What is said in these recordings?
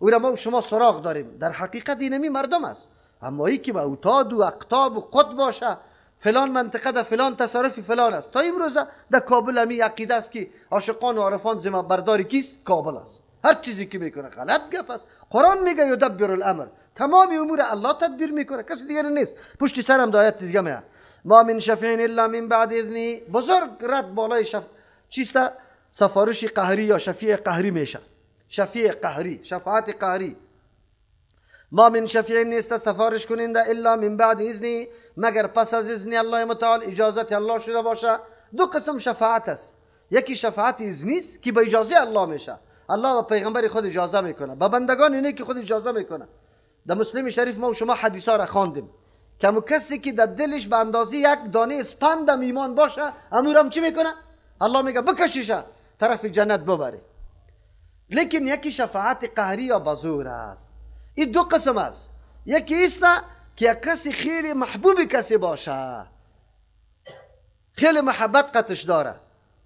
او را ما شما سراغ داریم. در حقیقت اینمی مردم است. اما ای که به اوتاد و اقطاب و قطب باشه، فلان منطقه ده فلان تصرف فلان است. تا امروز در کابل همی عقیده است که عاشقان و عارفان ذمه برداری کیست؟ کابل است. هر چیزی که میکنه غلط گپ است. قرآن میگه یدبر الامر، تمام امور الله تدبیر میکنه، کسی دیگه نیست. پشت سرم دو آیت دیگه میاد، ما من شفیع الا من بعد اذنی. بزرگ رد بالای چیست؟ سفارش قهری یا شفیع قهری میشه. شفیع قهری، شفاعت قهری. ما من شفیع نیست سفارش کننده الا من بعد اذنی، مگر پس از اذن الله متعال، اجازت الله شده باشه. دو قسم شفاعت است. یکی شفاعت اذنی است که به اجازه الله میشه، الله و پیغمبر خود اجازه میکنه، به بندگان اینه که خود اجازه میکنه. در مسلم شریف ما و شما حدیث ها را خواندیم که کسی که در دلش به اندازه یک دانه اسپندم ایمان باشه، امورم چی میکنه؟ الله میگه بکشیشه طرف جنت ببره. لیکن یکی شفاعت قهری یا بزور است. این دو قسم است. یکی است که کسی خیلی محبوب کسی باشه، خیلی محبت قطش داره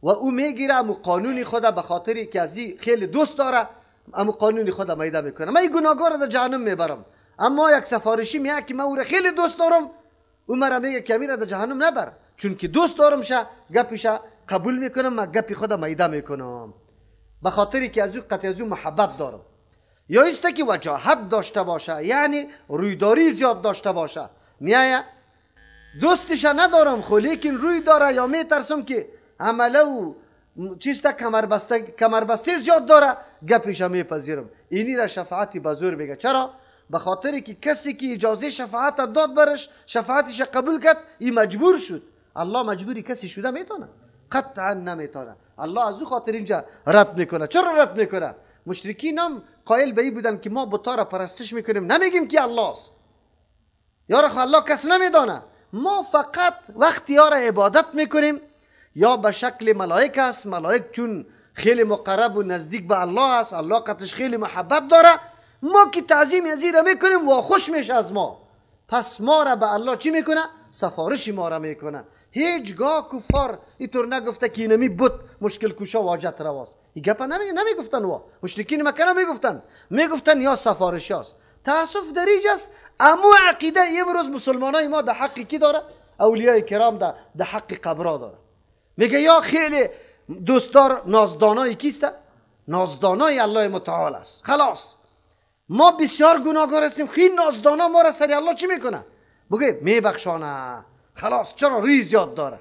و او میگیره امو قانون خود به خاطری که از خیلی دوست داره، امو قانون خود میده میکنه. من این گناهگار در جهنم میبرم، اما یک سفارشی میگه که من او را خیلی دوست دارم، او مرا میگه که امیر در جهنم نبر، چون که دوست دارم شه گپش قبول میکنم، من گپی خود میده میکنم به خاطری که از او قطع از او محبت دارم. یا است که وجاهت داشته باشه، یعنی رویداری زیاد داشته باشه، میایه دوستش ندارم خو لیکن روی داره، یا میترسم که عمله و چیست کمربسته زیاد داره، گپش میپذیرم. اینی را شفاعت بزور میگه. چرا؟ به خاطر که کسی که اجازه شفاعت داد برش، شفاعتش قبول کرد، این مجبور شد. الله مجبوری کسی شده میتونه؟ قطعا نمیتونه. الله از او خاطر اینجا رد میکنه. چرا رد میکنه؟ مشرکین هم قائل به این بودن که ما بتا را پرستش میکنیم، نمیگیم که الله است، یار الله کس نمیدانه، ما فقط وقتی یار عبادت میکنیم یا به شکل ملائک است، ملائک چون خیلی مقرب و نزدیک به الله است، الله قطش خیلی محبت داره، ما که تعظیم ازی را میکنیم و خوش میشه از ما، پس ما را به الله چی میکنه؟ سفارش ما را میکنه. هیچگاه کفار اینطور نگفته که اینمی بت مشکل کشا واجت رواست. این گپ نمیگفتن و مشرکین مکه نمیگفتن، میگفتن یا سفارشی است. تاسف در اینجاست امو عقیده امروز مسلمانای ما در حق کی داره؟ اولیای کرام در حق قبرا داره. میگه یا خیلی دوستدار نازدانای کیست؟ نازدانای الله متعال است. خلاص ما بسیار گناهگار هستیم، خیلی نازدانا ما را سر الله چی میکنه؟ بگه میبخشانه. خلاص چرا روی زیاد داره؟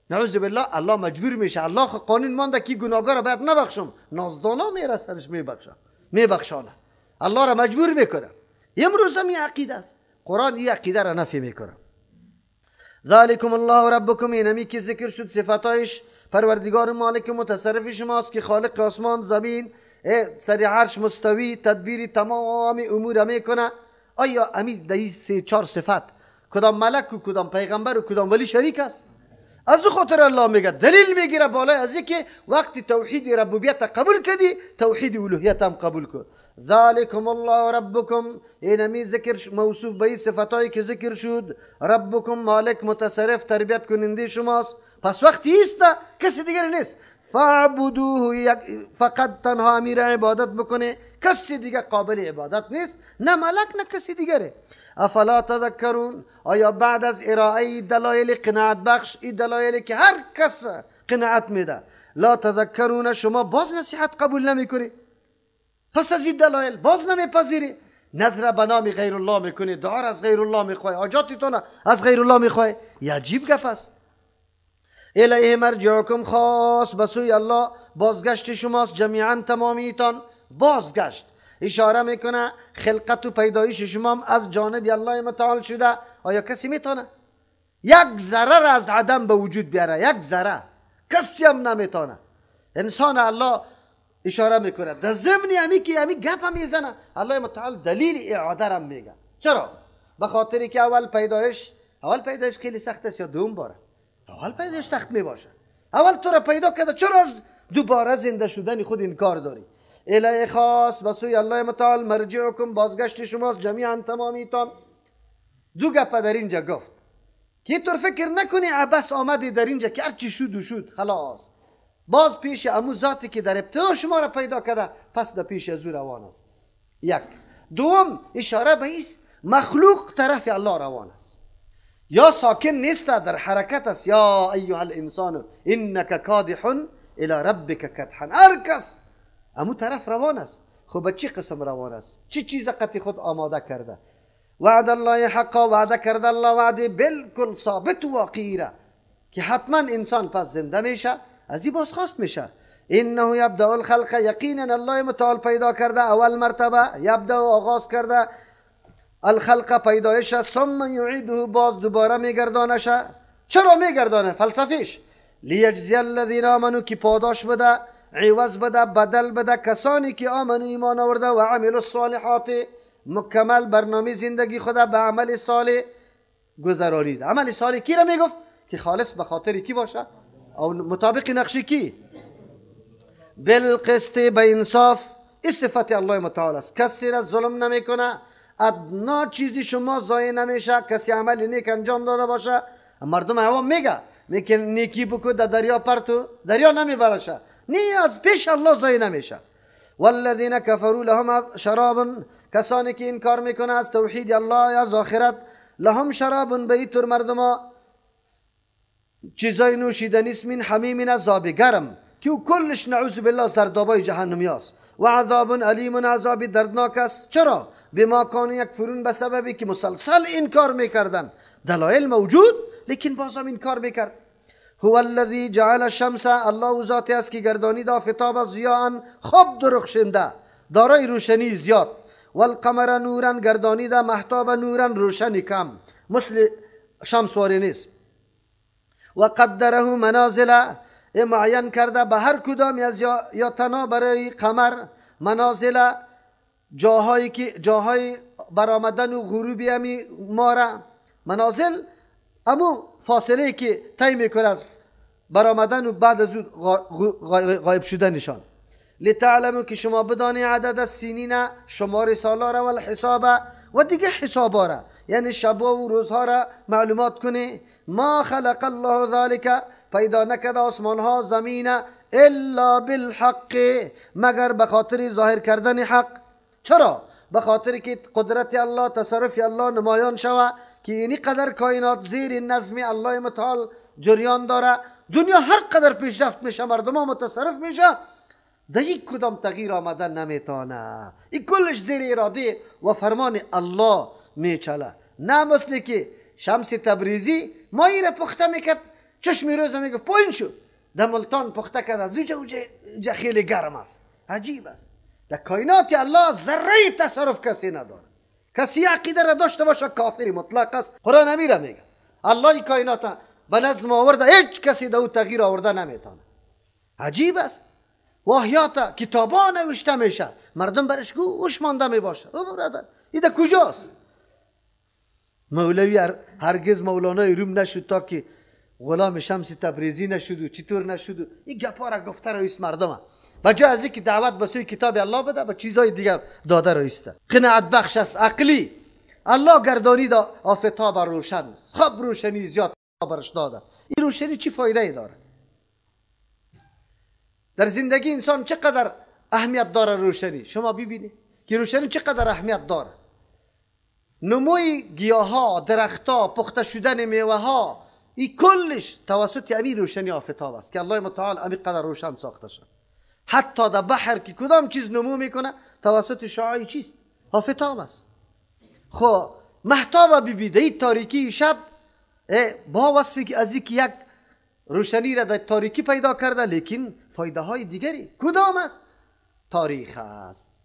نعوذ بالله الله مجبور میشه. الله قانون مانده که گناهگار باید نبخشم، نازدانا میره سرش میبخشه، میبخشانه، الله را مجبور میکنه. امروز هم این عقیده است. قرآن این عقیده را نفی میکنه. ذالکم الله ربکم، اینمی که ذکر شد صفتایش، پروردگار مالک متصرف شماست که خالق آسمان زمین، سر عرش مستوی، تدبیر تمام امور میکنه. آیا امی در این سه چهار صفت کدام ملک و کدام پیغمبر و کدام ولی شریک است؟ از او خاطر الله میگه دلیل میگیره بالای از اینکه وقتی توحید ربوبیت قبول کردی، توحید الوهیت هم قبول کن. ذالکم الله ربکم، اینمی ذکر موصوف به این صفتایی که ذکر شد، ربکم مالک متصرف تربیت کننده شماست. پس وقتی است کسی دیگر نیست، فاعبدوه، فقط تنها امیر عبادت بکنه، کسی دیگه قابل عبادت نیست، نه ملک نه کسی دیگره. افلا تذکرون، آیا بعد از ارائه دلایل قناعت بخش، این دلایل که هر کس قناعت میده، لا تذکرون، شما باز نصیحت قبول نمیکنی؟ پس از این دلایل باز نمیپذیری، نظر به نام غیر الله میکنی، دعا از غیر الله میخوای، حاجاتتون از غیر الله میخوای. یه عجیب گپ است. الیه مرجعکم، خاص به سوی الله بازگشت شماست، جمیعا تمامیتان بازگشت. اشاره میکنه خلقت و پیدایش شما از جانب الله متعال شده. آیا کسی میتونه یک ذره از عدم به وجود بیاره؟ یک ذره کسی هم نمیتونه. انسان الله اشاره میکنه در ضمن همی که همی گپ هم میزنه، الله متعال دلیل اعاده را میگه. چرا؟ به خاطری که اول پیدایش خیلی سخت است یا دوم باره؟ اول پیدایش سخت میباشه. اول تو را پیدا کرده، چرا از دوباره زنده شدن خود انکار داری؟ الیه خاص به سوی الله متعال مرجعکم، بازگشت شماست، جمیعا تمامیتان. دو گپ در اینجا گفت که طور فکر نکنی عبس آمدی در اینجا که هرچی شد و شد خلاص، باز پیش امو ذاتی که در ابتدا شما را پیدا کرده، پس در پیش از او روان است. یک. دوم اشاره به ایست مخلوق طرف الله روان است، یا ساکن نیست، در حرکت است. یا ایها الانسان انک کادح الی ربک کدحا، هر کس امو طرف روان است. خب به چی قسم روان است؟ چی چیز قطعی خود آماده کرده؟ وعد الله حقا، وعده کرده الله وعده بالکل ثابت و واقعی را که حتما انسان پس زنده میشه، از این بازخواست میشه. انه یبدأ الخلق، یقینا الله متعال پیدا کرده اول مرتبه، یبدأ آغاز کرده الخلق پیدایش، ثم یعیده باز دوباره میگردانشه. چرا میگردانه؟ فلسفیش لیجزی الذین آمنوا، که پاداش بده، عوض بده، بدل بده کسانی که آمنوا ایمان آورده و عملوا الصالحات، مکمل برنامه زندگی خود به عمل صالح گذرانید. عمل صالح کی را میگفت؟ که خالص به خاطر کی باشه او مطابق نقشی کی؟ بالقسط، به انصاف. این صفت الله متعال است، کسی را ظلم نمیکنه، ادنا چیزی شما ضایع نمیشه. کسی عمل نیک انجام داده باشه، مردم عوام میگه میگه نیکی بکو در دریا پرتو، دریا نمیبرشه، نی از پیش الله ضایع نمیشه. والذین کفروا لهم شراب، کسانی که انکار میکنه از توحید الله یا از آخرت، لهم شراب، به اینطور مردم چیزای نوشیدنی است، من حمیم، از آب گرم که او کلش نعوذ بالله زردابای جهنمی است، و عذاب الیم، عذاب دردناک است. چرا؟ بما کانوا یکفرون، به سببی که مسلسل انکار میکردن. دلایل موجود لیکن بازم انکار میکرد. هو الذی جعل الشمس، الله ذاتی است که گردانید آفتاب ضیاء، خوب درخشنده، دارای روشنی زیاد، والقمر نورا، گردانید مهتاب نورا، روشنی کم، مثل شمس واری نیست. و قدره منازل، معین کرده به هر کدام از یا تنا برای قمر منازل، جاهایی که جاهای برآمدن و غروبی همی ماره منازل، امو فاصله که طی میکنه از برآمدن و بعد از غایب شدنشان. لتعلموا، که شما بدانی عدد السنین، شمار سالا را، والحساب و دیگه حسابا را، یعنی شبا و روزها را معلومات کنی. ما خلق الله ذلک، پیدا نکرده آسمان ها زمین، الا بالحق، مگر به خاطر ظاهر کردن حق. چرا؟ به خاطر که قدرت الله، تصرف الله نمایان شوه که اینی قدر کائنات زیر نظم الله متعال جریان داره. دنیا هر قدر پیشرفت میشه، مردم ها متصرف میشه، در یک کدام تغییر آمدن نمیتونه. این کلش زیر اراده و فرمان الله میچله. نه مثل که شمس تبریزی مایی را پخته میکرد، چشم روزه میگه پایین شد، در ملتان پخته کرد، از اوجه خیلی گرم است. عجیب است، در کائنات الله ذره تصرف کسی نداره. کسی عقیده را داشته باشه کافر مطلق است. قرآن امیره میگه الله کائنات به نظم آورده، هیچ کسی در او تغییر آورده نمیتونه. عجیب است. واحیات کتابا نوشته میشه، مردم برش گوش مانده میباشه. او برادر این در کجاست؟ مولوی هرگز مولانای روم نشد تا که غلام شمس تبریزی نشد و چطور نشد و این گپا را گفته رئیس مردم. به جای از اینکه دعوت به سوی کتاب الله بده، به چیزای دیگه داده رئیسته. قناعت بخش است عقلی. الله گردانید آفتاب روشن، خب روشنی زیاد برش داده. این روشنی چی فایده ای داره؟ در زندگی انسان چقدر اهمیت داره روشنی؟ شما ببینید که روشنی چقدر اهمیت داره. نموی گیاها، درختها، پخته شدن میوه ها، این کلش توسط امی روشنی آفتاب است که الله متعال امی قدر روشن ساخته شد. حتی در بحر که کدام چیز نمو میکنه توسط شعاعی چیست؟ آفتاب است. خب مهتاب ببینید، این تاریکی شب با وصفی که از اینکه یک روشنی را در تاریکی پیدا کرده، لیکن فایده های دیگری کدام است؟ تاریخ است.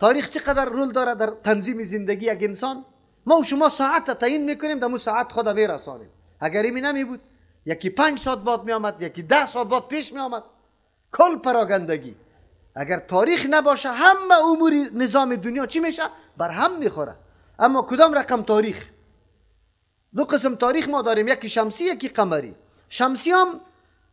تاریخ چقدر رول داره در تنظیم زندگی یک انسان؟ ما و شما ساعت تعیین میکنیم، در مو ساعت خود میرسانیم. اگر این نمی بود، یکی 5 ساعت بعد می آمد، یکی 10 ساعت بعد پیش می آمد. کل پراگندگی. اگر تاریخ نباشه همه امور نظام دنیا چی میشه؟ بر هم میخوره. اما کدام رقم تاریخ؟ دو قسم تاریخ ما داریم، یکی شمسی یکی قمری. شمسی هم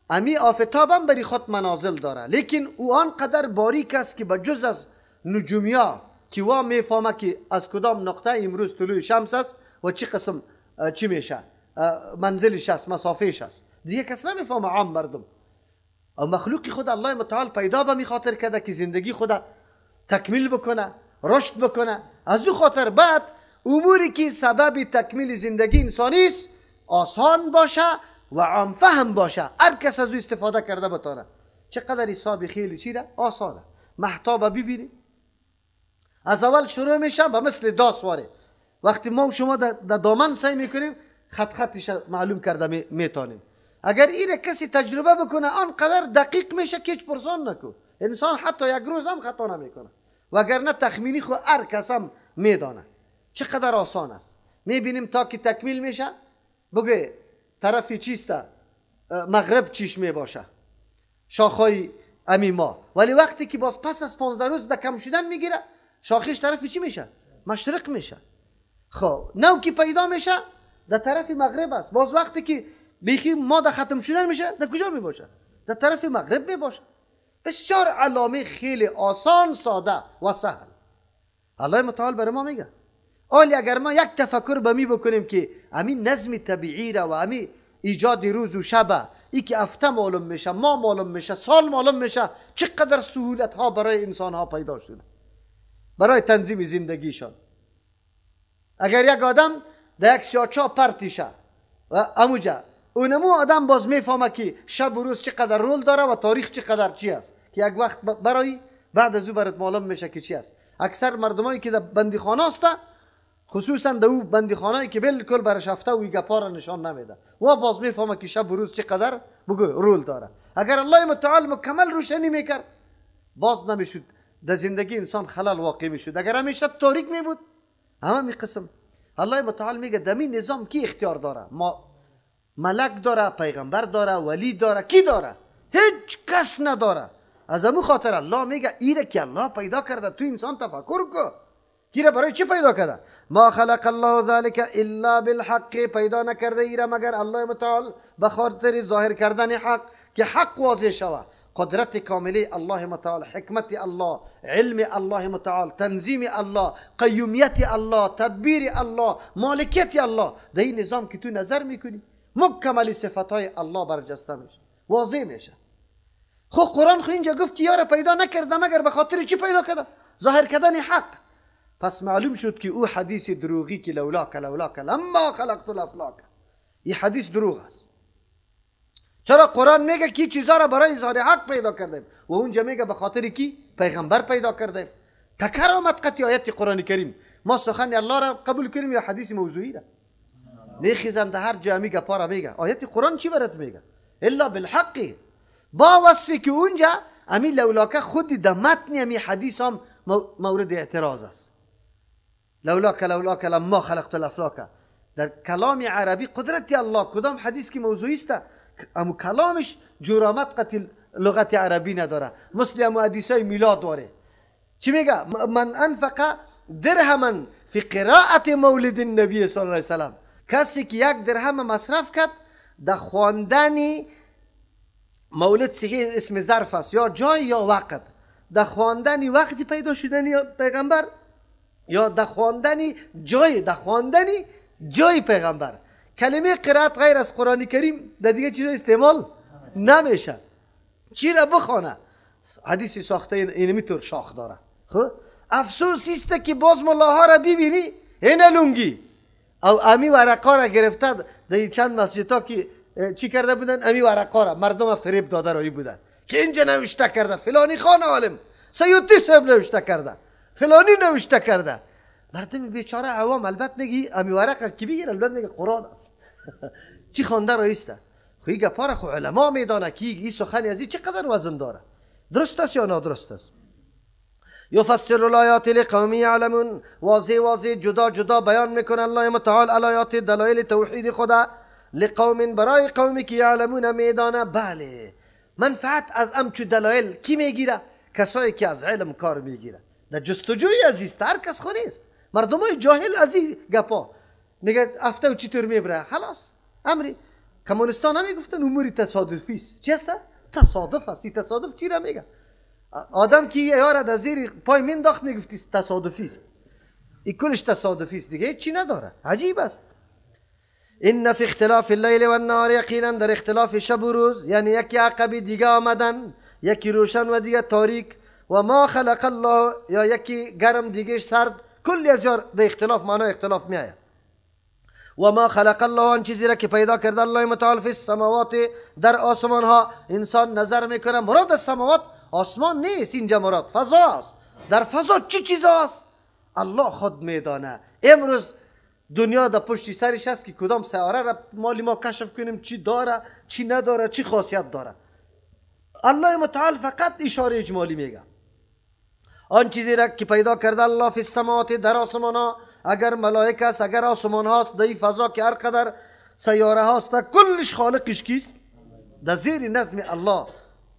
امی آفتاب هم بری خود منازل داره، لیکن او آنقدر باریک است که به جز از نجومیا که وا میفهمه که از کدام نقطه امروز طلوع شمس است و چی قسم چی میشه، منزلش است، مسافهش است، دیگه کس نمیفهمه عام مردم. او مخلوقی خود الله متعال پیدا به می خاطر کرده که زندگی خود تکمیل بکنه، رشد بکنه. از او خاطر بعد اموری که سبب تکمیل زندگی انسانی است آسان باشه و عام فهم باشه، هر کس از او استفاده کرده بتانه. چقدر حساب خیلی چیره آسانه. مهتاب ببینی از اول شروع میشه به مثل داس واره. وقتی ما و شما در دامن سعی میکنیم خط خطش معلوم کرده میتونیم. اگر ایره کسی تجربه بکنه آنقدر دقیق میشه که هیچ پرسان نکو، انسان حتی یک روز هم خطا نمیکنه، وگرنه تخمینی خو هر کس هم میدانه. چقدر آسان است. میبینیم تا که تکمیل میشه بگه طرفی چیست، مغرب چیش میباشه شاخهای امی ما، ولی وقتی که باز پس از 15 روز در کم شدن میگیره شاخش طرفی چی میشه؟ مشرق میشه. خب نو که پیدا میشه در طرف مغرب است، باز وقتی که بیخی ما در ختم شدن میشه در کجا میباشه؟ در طرف مغرب میباشه. بسیار علامه خیلی آسان، ساده و سهل. الله متعال برای ما میگه آلی اگر ما یک تفکر به می بکنیم که همین نظم طبیعی را و همین ایجاد روز و شب، ای که هفته معلوم میشه، ما معلوم میشه، سال معلوم میشه، چقدر سهولت ها برای انسان ها پیدا شده برای تنظیم زندگیشان. اگر یک آدم در یک سیاچا پرتیشه و اموجا اونمو آدم باز میفهمه که شب و روز چقدر رول داره و تاریخ چقدر چی است، که یک وقت برای بعد از او برات معلوم میشه که چی است. اکثر مردمایی که در بندیخانه است، خصوصا در او بندیخانه‌ای که بالکل برش هفته و گپا را نشان نمیده، و باز میفهمه که شب و روز چقدر بگو رول داره. اگر الله متعال مکمل روشنی میکرد باز نمیشد در زندگی انسان خلل واقع میشد. اگر همیشه تاریک میبود همه می قسم. الله متعال میگه دمی نظام کی اختیار داره؟ ما ملک داره، پیغمبر داره، ولی داره، کی داره؟ هیچ کس نداره. از امو خاطر الله میگه ایره که الله پیدا کرده تو انسان تفکر کو، کی را برای چی پیدا کرده؟ ما خلق الله ذلك الا بالحق، پیدا نکرده ایره مگر الله متعال به خاطر ظاهر کردن حق، که حق واضح شوه. قدرت کامله الله متعال، حکمت الله، علم الله متعال، تنظیم الله، قیومیت الله، تدبیر الله، مالکیت الله. در این نظام که تو نظر میکنی مکمل صفتهای الله برجسته میشه، واضح میشه. خب قرآن خو اینجا گفت که یار پیدا نکرده مگر به خاطر چی پیدا کرده؟ ظاهر کردن حق. پس معلوم شد که او حدیث دروغی که لولاک لولاک لما خلقت الافلاک، این حدیث دروغ است. چرا قرآن میگه که چیزا را برای اظهار حق پیدا کردیم و اونجا میگه به خاطر کی پیغمبر پیدا کردیم؟ تکر آمد قطعی آیت قرآن کریم. ما سخن الله را قبول کنیم یا حدیث موضوعی را؟ میخیزند هر جا میگه پارا میگه. آیت قرآن چی برات میگه؟ الا بالحق، با وصفی که اونجا امی لولاک خود در متن امی حدیث هم مورد اعتراض است. لولاک لولاک لما خلقت الافلاک، در کلام عربی قدرت الله کدام حدیث که موضوعی است امو کلامش جرامت قتل لغت عربی نداره، مثل امو حدیثای میلاد داره. چی میگه؟ من انفق درهما فی قراءت مولد النبی صلی الله علیه وسلم، کسی که یک درهم مصرف کرد در خواندن مولد، صیغه اسم ظرف است یا جای یا وقت، در خواندن وقتی پیدا شدن پیغمبر یا در خواندن جای، در خواندن جای پیغمبر. کلمه قرائت غیر از قرآن کریم در دیگه چیز استعمال نمیشه. چی را بخوانه؟ حدیث ساخته اینمی طور شاخ داره. خب افسوس است که باز ملاها را ببینی این لونگی او امی ورقا را گرفته در چند مسجدها که چی کرده بودن، امی ورقا را مردم فریب داده رایی بودن که اینجا نوشته کرده فلانی خان عالم سیوطی صاحب نوشته کرده، فلانی نوشته کرده. مردم بیچاره عوام البته میگی امی ورقه کی بگیر، البته میگه قرآن است. چی خوانده رایسته؟ خو این گپا را خو علما میدانه که این سخن از این چقدر وزن داره، درست است یا نادرست است. یفصل الآیات لقوم یعلمون، واضح واضح جدا جدا بیان میکنه الله متعال آیات دلایل توحید خدا لقوم، برای قومی که یعلمون میدانه. بله منفعت از امچو دلایل کی میگیره؟ کسایی که از علم کار میگیره. در جستجوی عزیز هر کس خو نیست، مردم های جاهل از این گپا میگه افته و چطور میبره خلاص. امری کمونستان هم میگفتن اموری تصادفی است. چی است؟ تصادف است. این تصادف چی را میگه؟ آدم که یار در زیر پای مینداخت میگفتی تصادفی است، این کلش تصادفی است دیگه، هیچ چی نداره. عجیب است. ان فی اختلاف اللیل والنهار، یقینا در اختلاف شب و روز، یعنی یکی عقبی دیگه آمدن، یکی روشن و دیگه تاریک، و ما خلق الله، یا یکی گرم دیگهش سرد، کلی از یار در اختلاف معنا اختلاف میآید. و ما خلق الله، آن چیزی را که پیدا کرده الله متعال فی السماوات در آسمان ها. انسان نظر میکنه مراد از سماوات آسمان نیست، اینجا مراد فضا است. در فضا چی چیز است الله خود میدانه. امروز دنیا در پشت سرش است که کدام سیاره را مالی ما کشف کنیم، چی داره چی نداره، چی خاصیت داره. الله متعال فقط اشاره اجمالی میگه. آن چیزی را که پیدا کرده الله فی السماوات در آسمان ها، اگر ملائک است اگر آسمان هاست، در فضا که هر قدر سیاره هاست کلش خالقش کیست؟ در زیر نظم الله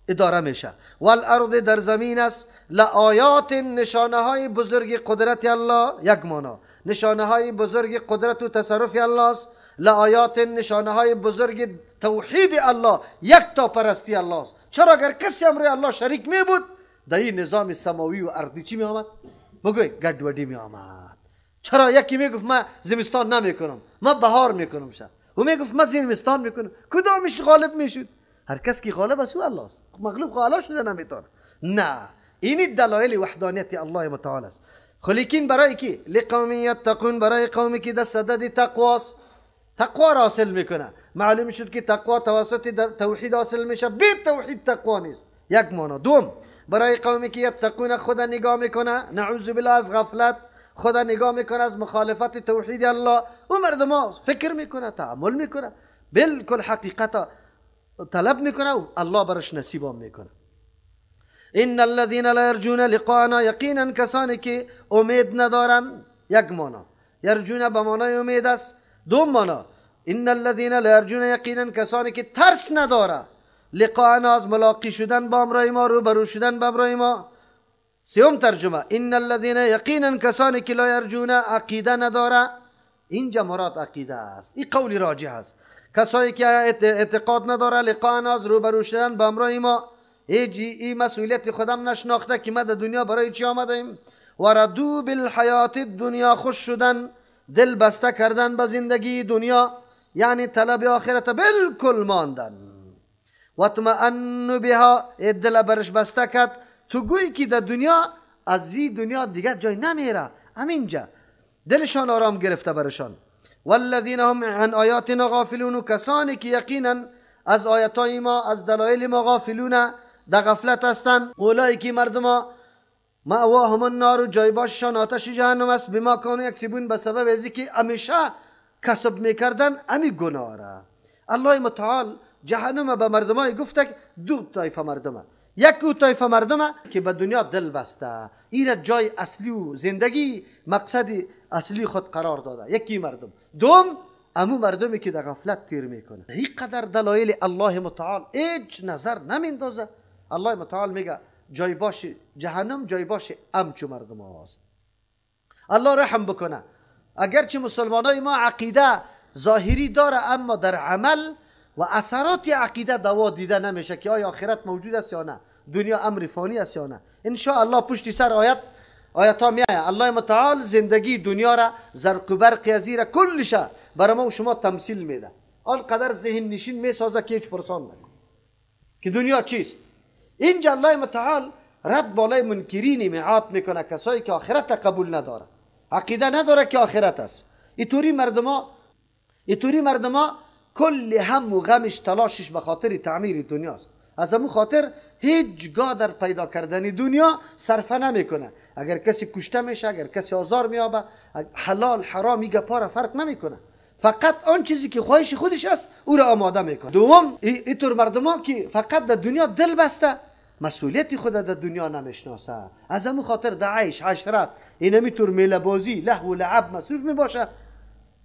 اداره میشه. والارض در زمین است، لآیات نشانه های بزرگ قدرت الله، یک معنا نشانه های بزرگ قدرت و تصرف الله است. لآیات نشانه های بزرگ توحید الله، یک تا پرستی الله است. چرا اگر کسی امر الله شریک می بود در این نظام سماوی و ارضی چی می آمد؟ بگوی گډوډی می آمد. چرا یکی میگفت من زمستان نمیکنم، من بهار میکنم شد، و میگفت من زمستان میکنم، کدامش غالب میشد؟ هر کس که غالب است او الله است، مغلوب خو الله شده نمیتونه. نه، این دلایل وحدانیت الله متعال است. خلیکین برای کی؟ لقوم یتقون، برای قومی که در صدد تقواست، تقوا را حاصل میکنه. معلوم شد که تقوا توسط توحید حاصل میشه، بی توحید تقوا نیست. یک معنا. دوم، برای قومی که یتقون، خدا نگاه میکنه، نعوذ بالله از غفلت، خدا نگاه میکنه از مخالفت توحید الله، او مردم ها فکر میکنه، تعامل میکنه، بالکل حقیقت طلب میکنه و الله برش نصیب میکنه. ان الذين لا يرجون لقاءنا، یقینا کسانی که امید ندارن، یک معنا یرجون به معنای امید است. دوم معنا ان الذين لا يرجون، یقینا کسانی که ترس نداره، لقاءنا از ملاقی شدن با امرای ما، روبرو شدن با امرای ما. سوم ترجمه ان الذين، یقینا کسانی که لا یرجون عقیده نداره، اینجا مراد عقیده است، این قول راجح است. کسایی که اعتقاد نداره لقاءنا از روبرو شدن با امرای ما، ای مسئولیت خودم نشناخته که ما در دنیا برای چی آمدیم. و ردو بالحیات الدنیا، خوش شدن، دل بسته کردن به زندگی دنیا، یعنی طلب آخرت بالکل ماندن. و اطمئن بها، دل برش بسته کرد، تو گویی که در دنیا از این دنیا دیگه جای نمیره، همینجا دلشان آرام گرفته برشان. والذین هم عن آیاتنا غافلون، کسانی که یقینا از آیتای ما، از دلایل ما غافلون، در غفلت هستند. اولئک مردما مأواهم النار، جای باششان آتش جهنم است. بما کانوا یکسبون، به سبب از اینکه همیشه کسب میکردن امی گناه را. الله متعال جهنم به مردمای گفته دو طایفه مردمه، یک او طایفه مردمه که به دنیا دل بسته، این جای اصلی و زندگی مقصد اصلی خود قرار داده، یکی مردم. دوم امو مردمی که در غفلت تیر میکنه. این قدر دلایل الله متعال هیچ نظر نمیندازه. الله متعال میگه جای باش جهنم جای باش امچو مردم هاست. الله رحم بکنه. اگرچه مسلمانای ما عقیده ظاهری داره، اما در عمل و اثرات عقیده دوا دیده نمیشه که آیا آخرت موجود است یا نه، دنیا امر فانی است یا نه. ان شاء الله پشت سر آیت ها میایه. الله متعال زندگی دنیا را زرق و برق از را کلش برای ما و شما تمثیل میده، آنقدر ذهن نشین میسازه که هیچ پرسان نکن که دنیا چیست. اینجا الله متعال رد بالای منکرین میعاد میکنه، کسایی که آخرت قبول نداره، عقیده نداره که آخرت است. اینطوری مردما کل هم و غمش تلاشش به خاطر تعمیر دنیاست. از همون خاطر هیچگاه در پیدا کردن دنیا صرفه نمیکنه. اگر کسی کشته میشه، اگر کسی آزار میابه، حلال حرام این گپا را فرق نمیکنه، فقط آن چیزی که خواهش خودش است او را آماده میکنه. دوم اینطور مردما که فقط در دنیا دل بسته، مسئولیت خود در دنیا نمیشناسه، از همون خاطر در عیش عشرت اینمی طور میله بازی لهو و لعب مصروف میباشه.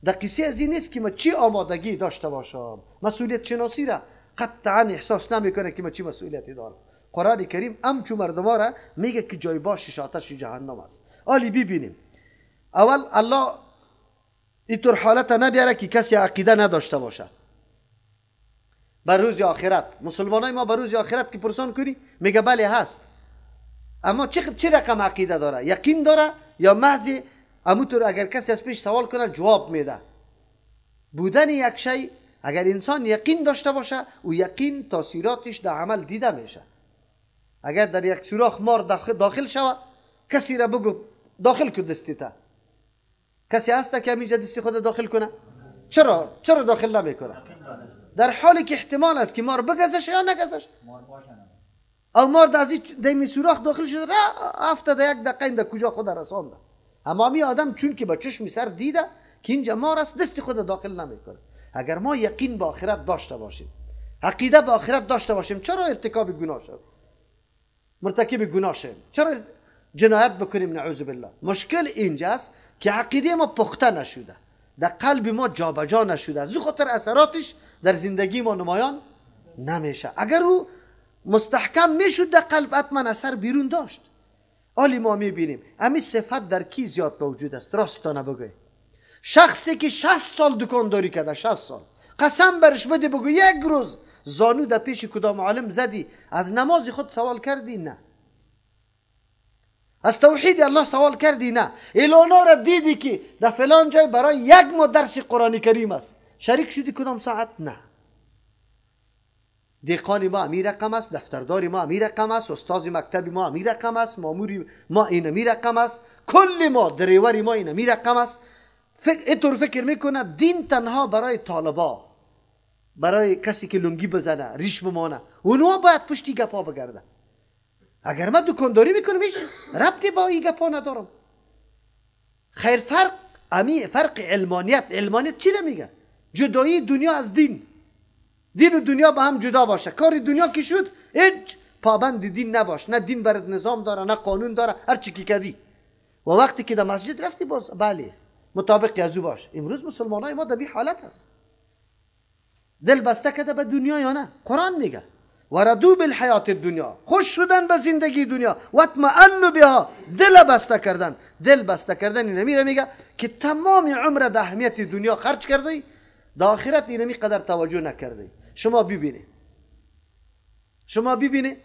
در قصه از این نیست که ما چی آمادگی داشته باشم، مسئولیت شناسی را قطعا احساس نمیکنه که ما چی مسئولیتی دارم. قرآن کریم امچو مردما را میگه که جای باشش آتش جهنم است. آلی ببینیم اول الله اینطور حالت نبیاره که کسی عقیده نداشته باشه بر روز آخرت. مسلمانای ما بر روز آخرت که پرسان کنی میگه بله هست، اما چه رقم عقیده داره؟ یقین داره یا محض اموطور اگر کسی از پیش سوال کنه جواب میده؟ بودن یک شی اگر انسان یقین داشته باشه، او یقین تاثیراتش در عمل دیده میشه. اگر در یک سوراخ مار داخل شوه، کسی را بگو داخل کن دستی تا، کسی هست که همینجا دستی خود داخل کنه؟ چرا داخل نمیکنه؟ در حالی که احتمال است که مار بگزش یا نگزش، او مار از این سوراخ داخل شده را افتاده یک دقیقه این در کجا خود رسانده. اما می آدم چون که با چشم سر دیده که اینجا مار است، دست خود داخل نمیکنه. اگر ما یقین به آخرت داشته باشیم، عقیده به آخرت داشته باشیم، چرا ارتکاب گناه شویم؟ مرتکب گناه شویم؟ چرا جنایت بکنیم؟ نعوذ بالله. مشکل اینجاست که عقیده ما پخته نشده، در قلب ما جابجا نشده، از خاطر اثراتش در زندگی ما نمایان نمیشه. اگر او مستحکم میشد در قلب، حتما اثر بیرون داشت. حالی ما میبینیم همین صفت در کی زیاد موجود است؟ راستانه بگوی، شخصی که 60 سال دکانداری کرده، 60 سال، قسم برش بده بگو یک روز زانو در پیش کدام عالم زدی، از نماز خود سوال کردی؟ نه. از توحید الله سوال کردی؟ نه. اعلانا را دیدی که در فلان جای برای یک ماه درس قرآن کریم است، شریک شدی کدام ساعت؟ نه. دهقان ما امی رقم است، دفتردار ما امی رقم است، استاد مکتب ما امی رقم است، مامور ما این امی رقم است، کل ما دریور ما این امی رقم است. اینطور فکر میکنه دین تنها برای طالبا، برای کسی که لنگی بزنه ریش بمانه، اونها باید پشتی گپا بگرده. اگر من دکانداری میکنم هیچ ربطی با این گپا ندارم. خیر، فرق امی فرق علمانیت، علمانیت چی را میگه؟ جدایی دنیا از دین. دین و دنیا با هم جدا باشه. کار دنیا که شد هیچ پابند دین نباش، نه دین برات نظام داره نه قانون داره، هر چی که کردی. و وقتی که در مسجد رفتی باز بله مطابق از او باش. امروز مسلمانای ما در بی حالت است، دل بسته کرده به دنیا یا نه؟ قرآن میگه وردو بالحیات الدنیا، خوش شدن به زندگی دنیا، واطمئنوا بها، دل بسته کردن. دل بسته کردن اینمی میگه که تمام عمر در اهمیت دنیا خرج کردی، در آخرت اینمی قدر توجه نکردی. شما ببینید، شما ببینید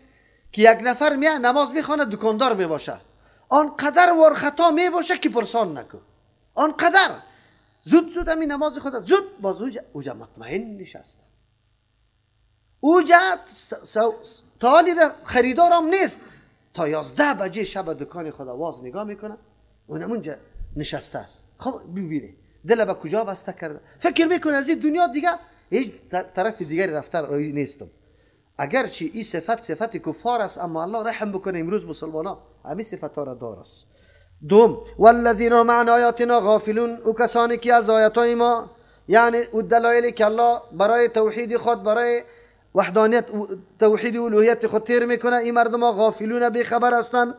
که یک نفر میاد نماز میخوانه، دکاندار میباشه، آنقدر وار خطا میباشه که پرسان نکن، آنقدر زود زود همین نماز خود زود باز اوجا مطمئن نشسته، اوجا تا حالی خریدارم نیست، تا 11 بجه شب دکان خود واز نگاه میکنه، اونم اونجا نشسته است. خب ببینید دل به کجا بسته کرده، فکر میکنه از این دنیا دیگه هیچ طرف دیگری رفتن روی نیستم. اگرچه این صفت صفت کفار است، اما الله رحم بکنه امروز مسلمان ها همین صفت ها را دار است. دوم، والذین هم عن آیاتنا غافلون، او کسانی که از آیات ما، یعنی او دلایلی که الله برای توحید خود، برای وحدانیت توحید الوهیت خود تیر میکنه، این مردم ها غافلون، بی خبر هستند.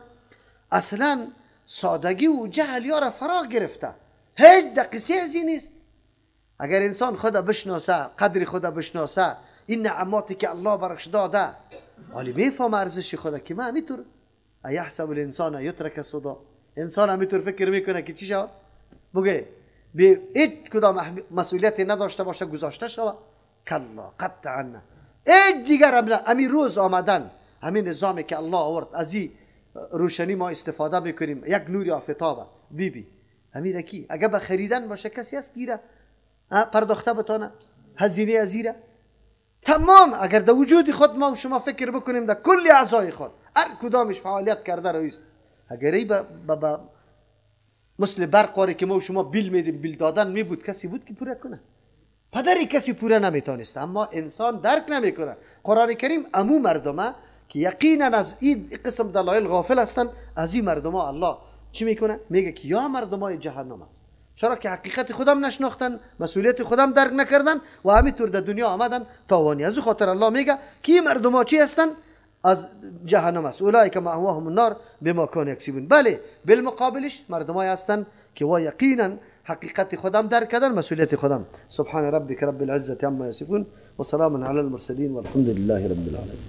اصلا سادگی و جهل یارا فرا گرفته، هیچ دقیقه از این نیست. اگر انسان خدا بشناسه، قدر خدا بشناسه، این نعماتی که الله برش داده، حالی میفهم ارزش خدا که من همینطور ایحسب الانسان یترک سدا، انسان همینطور فکر میکنه که چی شود؟ بگه به هیچ کدام مسئولیتی نداشته باشه گذاشته شود؟ کلا قطعا نه. هیچ دیگر همین روز آمدن، همین نظامی که الله آورد، از این روشنی ما استفاده میکنیم، یک نور آفتابه بی بی همین کی اگه به خریدن باشه کسی هست گیره پرداخته بتانه هزینه ازیره تمام. اگر در وجود خود ما و شما فکر بکنیم در کل اعضای خود هر کدامش فعالیت کرده رویست، اگر ای با مثل برق که ما و شما بیل میدیم، بیل دادن می بود کسی بود که پوره کنه؟ پدری کسی پوره نمیتونست. اما انسان درک نمیکنه. قرآن کریم امو مردمه که یقینا از این قسم دلایل غافل هستند، از این مردم الله چی میکنه؟ میگه که یا مردمای جهنم است. چرا که حقیقت خودم نشناختن، مسئولیت خودم درک نکردن و همینطور در دنیا آمدن تاوانی. از او خاطر الله میگه که این مردم چی هستن؟ از جهنم است. اولئک مأواهم النار بما كانوا یکسبون. بله، بالمقابلش مردمای هستن که وا یقینا حقیقت خودم درک کردن، مسئولیت خودم. سبحان ربک رب العزة عما یصفون و سلام علی المرسلین والحمد لله رب العالمین.